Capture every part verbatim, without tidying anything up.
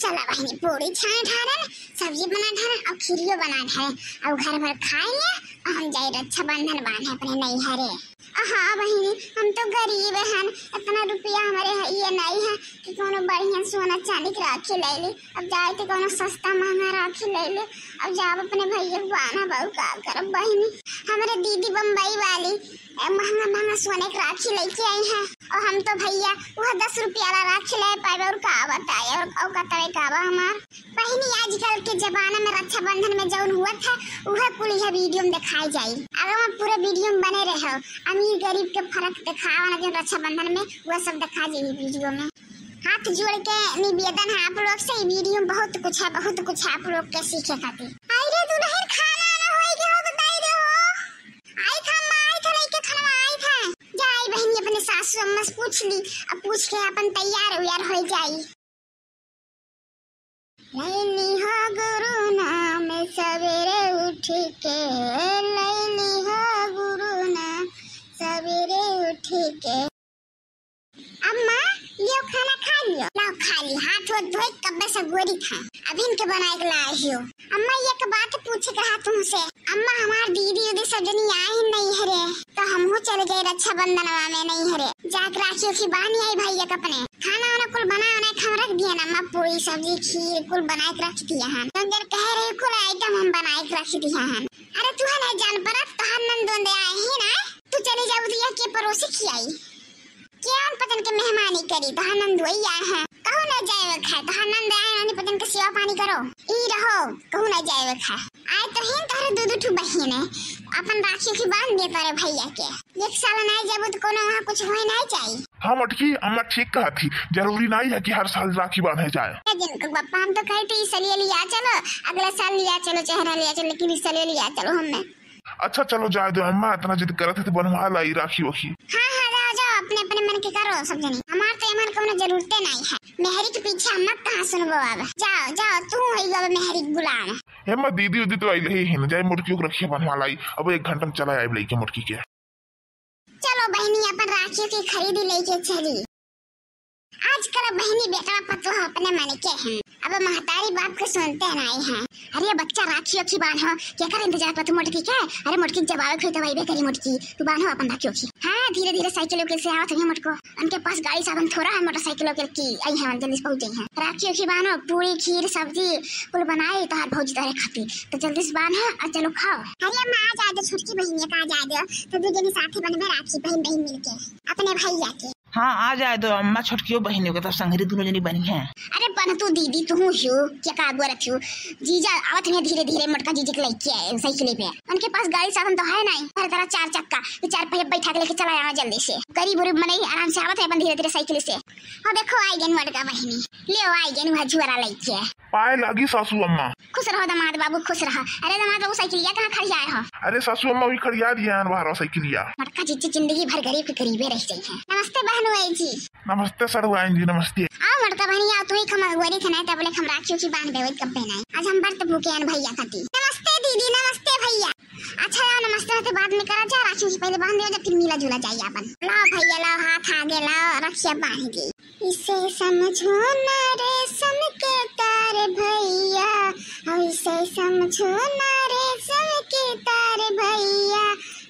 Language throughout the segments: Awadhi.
चला बहिनी, पूरी छान ढारन, सब्जी बना ढारन और खीरियो बना ढारन और घर भर खाए ले और हम जाई रक्षाबंधन बांधे अपने नैहरे। हाँ बहिनी, हम तो गरीब हन, इतना रुपया हमरे ह-, ये नहीं है कि कोनो बढ़िया सोना चांदी के राखी ले ली। अब जाए तो कोनो सस्ता महंगा राखी ले ली। अब जाब अपने भैया के बान्हब, और का करब बहिनी। हमरे दीदी बम्बई वाली ए, महंगा महंगा सोने के राखी लेके आई है और हम तो भैया वह दस रुपया वाला राखी ले पाए और का बताए और, और का तरे का बा हमार। बहिनी, आजकल के जमाना में रक्षाबंधन में जौन हुआ था, उहे कुल यह वीडियो में दिखाई जाई। अगर हम पूरे वीडियो में बने रहो, अमीर गरीब के फर्क दिखावा ना, जो रक्षाबंधन में, वह सब दिखा जाई वीडियो में। हाथ जोड़ के निवेदन है आप लोग से, ई वीडियो में बहुत कुछ है, बहुत कुछ है आप लोग के सीखे खातिर। आई रे दुल्हन, खाना आना होई के हो, बताई रे हो। आई था अम्मा, आई था, लेके खाना आई था। जाई बहिनी, अपने सासू अम्मा से पूछ ली, अब पूछ के अपन तैयार उयार हो जाई। लैली हो गुरु नाम सवेरे उठ के, लैली हो गुरु नाम सवेरे उठ के। अम्मा, लियो खाना खा लियो। लाओ खा ली, हाथ होत धोए कब्बे से गोरी था। अभी इनके बनाए के लाए हो। अम्मा, एक बात पूछे के रहा तुमसे। अम्मा, हमार दीदी उदी सब जनी आई नहीं हरे, तो हमहू चले जाए रक्षाबंधनवा में नहीं हरे। जाके राखी उखी बांध आई भैया के अपने। खाना वाना कुल बना उना के हम रख दिए ना अम्मा, पूरी सब्जी खीर कुल बनाए के रख दिया हन। तुम जन कह रहे कुल आइटम हम बनाए के रख दिया हन। अरे तू है नहीं जान परत, तोहार नंदों दे आए ही ना, तू चली जाऊ दिया के परोसी खियाई। केवन पतन के मेहमानी करी, तोहार नंदोई आए हैं। कहू ना जाए वे खाए, तोहार नंद आए, उन्हीं पतन के सेवा पानी करो। ई रहो, कहू ना जाए वे खाए। आए तो हिन तोहरे दू दू ठू बहिन है, अपन राखी उखी बांध दे तोरे भैया के। एक साल नहीं जाबू तो कोनो वहाँ कुछ होए नहीं जाई। हाँ मटकी, अम्मा ठीक कहा थी, जरूरी नहीं है कि हर साल राखी बांधे जाए। ए जिनको पप्पा हम तो कहे थे इस साल ये लिया चलो, अगले साल लिया चलो, चेहरा लिया चलो, लेकिन इस साल ये लिया चलो हमने। अच्छा चलो जाए दो अम्मा, इतना जिद करत है तो बनवा लाई राखी वाखी। हाँ हाँ, जाओ जाओ, अपने अपने मन के करो सब जनी, हमार तो एमन कौनो जरूरते नहीं है। मेहरी के पीछे हम मत कहाँ सुनबो अब। जाओ जाओ, तू होई गो अब मेहरी के गुलाम। ए अम्मा, दीदी उदी तो आई ही है ना, जाए मोटकी के रखिया बनवा लाई। अब एक घंटा में चला आए लइके मोटकी के। चलो बहिनी, अपन राखी के खरीदी लेके चली। आजकल बहिनी बेटवा पतोह अपने मन के हैं, अब महतारी बाप के सुनते नहीं हैं। अरे बच्चा, राखी ओखी बांधो, केकर इंतजार पर तू मोटकी के? अरे मोटकी के जब आवे के होई तब अइबे करी मोटकी, तू बांधो अपन राखी ओखी। हाँ, धीरे धीरे साइकिल उकिल से आवत हुई मोटको, उनके पास गाड़ी साधन थोड़ा है मोटरसाइकिल उकिल की, आई हैं जल्दी से पहुँच जाई हैं। राखी ओखी बांधो, पूरी खीर सब्जी कुल बनाई तोहार भौजी तोहरे खातिर, तो जल्दी से बांधो और चलो खाओ। अरे अम्मा, आ जाए दो छोटकी बहिनिया का, आ जाए दो, तो दू जनी साथे बनबे राखी बहिन बहिन मिलके अपने भैया के। हाँ, आ जाए दो अम्मा, छोटकियो बहिनियों के तब संगरी दोनों जनी बनी हैं। अरे बन तू दीदी, तू हूँ हियो, क्या का बोलत हियो? जीजा आवत हुए धीरे धीरे, मोटका जीजी के लेके आए साइकिल पे। उनके पास गाड़ी साधन तो है नहीं, हर तरह चार चक्का, ये चार पहिया बैठा के लेके चला आवा जल्दी से। गरीब उरीब मनई आराम से आवत है अपन धीरे धीरे साइकिल से। और देखो आई गन मोटका बहिनी, ले आई गन वह झुआरा लेके। पाए लागी सासू अम्मा। खुश रहो दामाद बाबू, खुश रहो। अरे दामाद बाबू, साइकिलिया कहाँ खड़ियाए हो? अरे सासू अम्मा, वही खड़िया दिया है बाहर साइकिलिया। मोटका जीजी जिंदगी भर गरीब के गरीबे रह जाई है। नमस्ते बहनोई जी। नमस्ते सड़ुआइन जी, नमस्ते। आओ मोटका बहनी, आओ, तू ही खमा गोरी थे नहीं, तब ले हम राखी उखी बांध देवे कब पे नहीं। आज हम व्रत भूखे हैं भैया खातिर। नमस्ते दीदी, नमस्ते भैया। अच्छा यार, नमस्ते नमस्ते बाद में करा जा, राखी उखी पहले बांध दे, जब फिर मिला जुला जाए अपन। लाओ भैया लाओ, हाथ आगे लाओ, रखिया बांध दी। इसे समझो ना रेशम के तार भैया, इसे समझो ना रेशम के तार भैया,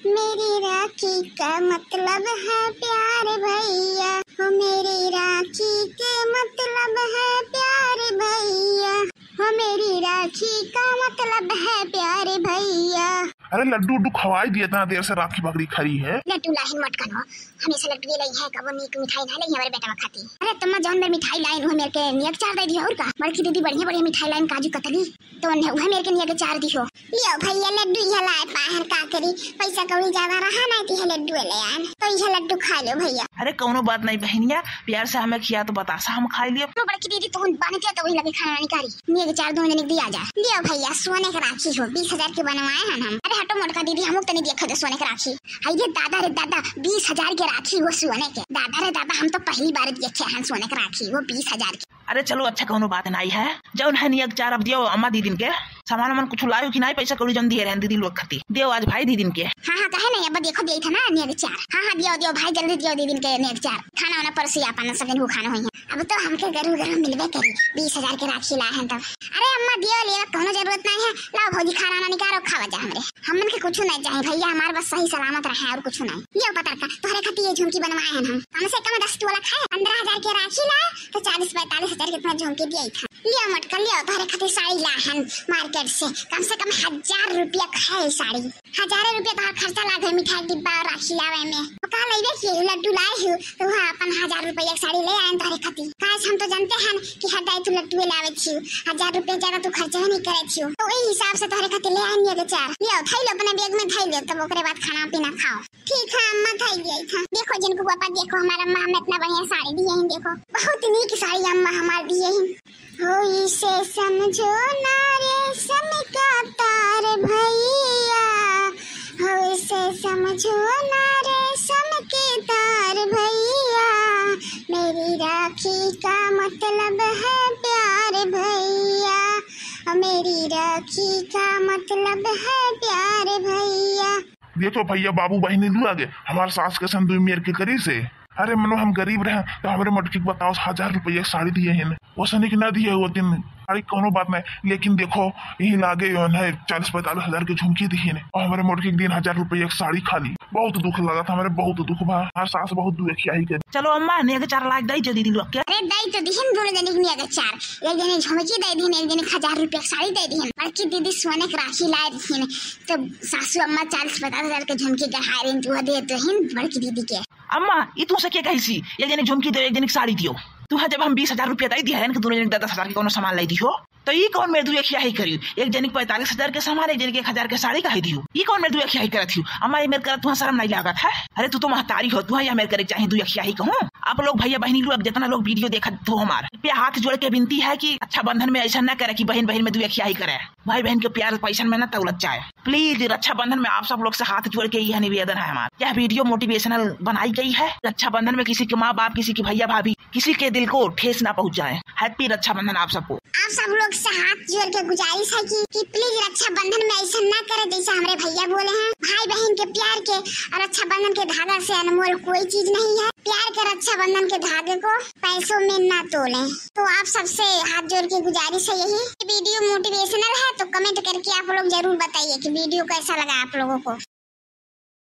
मेरी राखी का मतलब है प्यार भैया, हो मेरी राखी के मतलब है प्यार भैया, हो मेरी राखी का मतलब है प्यार भैया। अरे लड्डू उड्डू खवाई दिए, इतना देर से राखी पकड़ी खड़ी है। लड्डू लाहिन मटकन हो, हमेशा लड्डू ये लाई है, कबो नीक मिठाई ना लाई हमारे बेटवा खाती। अरे तम्मा जौन मेर मिठाई लाइन, उहे मेर के नियक चार दे दियो, और का? बड़की दीदी बढ़िया बढ़िया मिठाई लाइन, काजू कतली, तो उन्हें, उहे मेर के नियक चार दियो। लियो भैया लड्डू ये लाए पाए हैं, का करी, पैसा कौड़ी ज्यादा रहा नहीं तो ये लड्डू ले आए, तो ये लड्डू खा लो भैया। अरे कौनो बात नहीं बहनिया, प्यार से हमें खिया तो बतासा हम खाई लिए। तो बड़की दीदी तो बानी दिया तो वही लगे खाना नहीं करी, नियक चार दो जने दिया जा। लियो भैया सोने के राखी हो, बीस हजार के बनवाए हैं हम। अरे हटो मोटका दीदी, हम लोग तो नहीं देखो तो सोने के राखी। हाय रे दादा, रे दादा, बीस हजार के राखी हो सोने के। दादा रे दादा, हम तो पहली बार देखे हैं सोने के राखी हो बीस हजार के। अरे चलो, अच्छा कौनो बात नाई है, जौन है नियक चार अब दियो अम्मा दीदिन के। सामान वामान कुछ लायो कि नाहीं, पैसा कौड़ी जौन दिहे रहेन दीदी लोग खातिर। देओ आज भाई दीदिन के। हाँ, हाँ, काहे नाहीं, अब देखो दिया था ना नेग चार। हाँ, हाँ, दियो, दियो भाई, जल्दी दियो दीदिन के नेग चार। खाना वाना परोसी आपन सब जन भूखान होइहैं। अब तो हमके गरु गरु मिलबे करी, बीस हजार के राखी लाए हैं तब। अरे अम्मा दियो लेवा कौनो जरूरत नाहीं है, लाओ भौजी खाना वाना निकालो, खावा जा हमरे। हमन के कुछ नाहीं चाही भैया, हमार बस सही सलामत रहे और कुछ नाहीं। लियो पतरका, तोहरे खातिर ये झुमकी बनवाए हैं हम। कम से कम दस तोला खाए, पन्द्रह हजार के राखी लाए तो चालीस पैंतालीस हजार के इतना झुमकी दिया था। लियो मोटका, लियो तोहरे खातिर साड़ी लाए हैं मार्केट से, कम से कम हजार रुपया खाए साड़ी। हजारे रुपया तोहार खर्चा लागे मिठाई डिब्बा और राखी लावे में। तो का लेबे कि लड्डू लाए हूँ तो वहाँ अपन हजार रुपया के साड़ी ले आए तोहरे खातिर। काहे से हम तो जानते हैं कि हर दाई तू लड्डू लावे छियो, हजार रुपया ज्यादा तू खर्चा ही नहीं करे छियो। तो वही हिसाब से तोहरे खातिर ले आए निया के चार। लियो, थैलो अपने बैग में धैलो, तब ओकरे बाद खाना पीना खाओ। ठीक है अम्मा, धैल दिया था। देखो जिनको पापा, देखो हमारा अम्मा हमें इतना बढ़िया साड़ी दिए हैं, देखो बहुत नीक साड़ी अम्मा हमार दिए हैं। होई से समझो ना रेशम का तार भैया, होई से समझो ना रेशम के तार भैया, मेरी राखी का मतलब है प्यार भैया, मेरी राखी का मतलब है प्यार भैया। देखो भैया, बाबू बहिनी लू आगे, हमार सास के सन दुई मेर के करी से। अरे मनो हम गरीब रहे तो हमरे मोटकी के बताओ हजार रुपया साड़ी दिए हैं, वो सनिक ना दिए वो दिन। अरे कोनो बात नहीं, लेकिन देखो यही लागे उन्हें चालीस पैंतालीस हजार के झुमकी दिए हैं और हमरे मोटकी के दिन हजार रुपया के साड़ी खाली। बहुत दुख लगा था हमरे, बहुत दुख बा। हमार सास बहुत दुखिया ही कर। चलो अम्मा नेग चार लाग दई जे दीदी लोग के। अरे दई तो दिहन दोनों जने के नेग चार, एक जने झुमकी दे दिहन, एक जने के हजार रुपया के साड़ी दे दिहन, बल्कि दीदी सोने के राखी लाए दिहन। तब सासू अम्मा चालीस पचास हजार के झुमकी गढ़ाए रही, तू दे तो हिन बड़की दीदी के। अम्मा, ई तू से के कही सी, एक जने झुमकी दे, एक जने के साड़ी दियो। तू है जब हम बीस हजार रुपया दे दिया है कि दोनों जने दस दस हजार के कोनो सामान लाई दियो, तो ई कौन मेर दुई अखिया ही करी? एक जने के पैंतालीस हजार के सामान, एक जने के एक हजार के साड़ी काहे दियो? ई कौन मेर दुई अखिया ही करत हियो? अम्मा, ये मेर करत तुहाँ शर्म नहीं लागत है? अरे तू तो महतारी हो, तुहाँ यह मेर करे चाहे दुई अखिया ही कहूँ। आप लोग भैया बहनी लोग, जितना लोग वीडियो देखत हो हमार, पे हाथ जोड़ के विनती है कि रक्षाबंधन में ऐसा न करे कि बहन बहन में दुई अखिया ही करे। भाई बहन के प्यार पैसन में ना तौलत जाए। प्लीज रक्षाबंधन में आप सब लोग से हाथ जोड़ के यह निवेदन है हमारा। यह वीडियो मोटिवेशनल बनाई गई है। रक्षाबंधन में किसी के माँ बाप, किसी की भैया भाभी, किसी के दिल को ठेस ना पहुँच जाए। हैप्पी रक्षाबंधन आप सबको। आप सब लोग से हाथ जोड़ के गुजारिश है कि, कि प्लीज रक्षाबंधन में ऐसा ना करे जैसा हमरे भैया बोले हैं। भाई बहन के प्यार के और रक्षाबंधन के धागा से अनमोल कोई चीज नहीं है। प्यार के रक्षाबंधन के धागे को पैसों में ना तोलें। तो आप सबसे हाथ जोड़ के गुजारिश है यही। वीडियो मोटिवेशनल है तो कमेंट करके आप लोग जरूर बताइए कि वीडियो कैसा लगा आप लोगों को।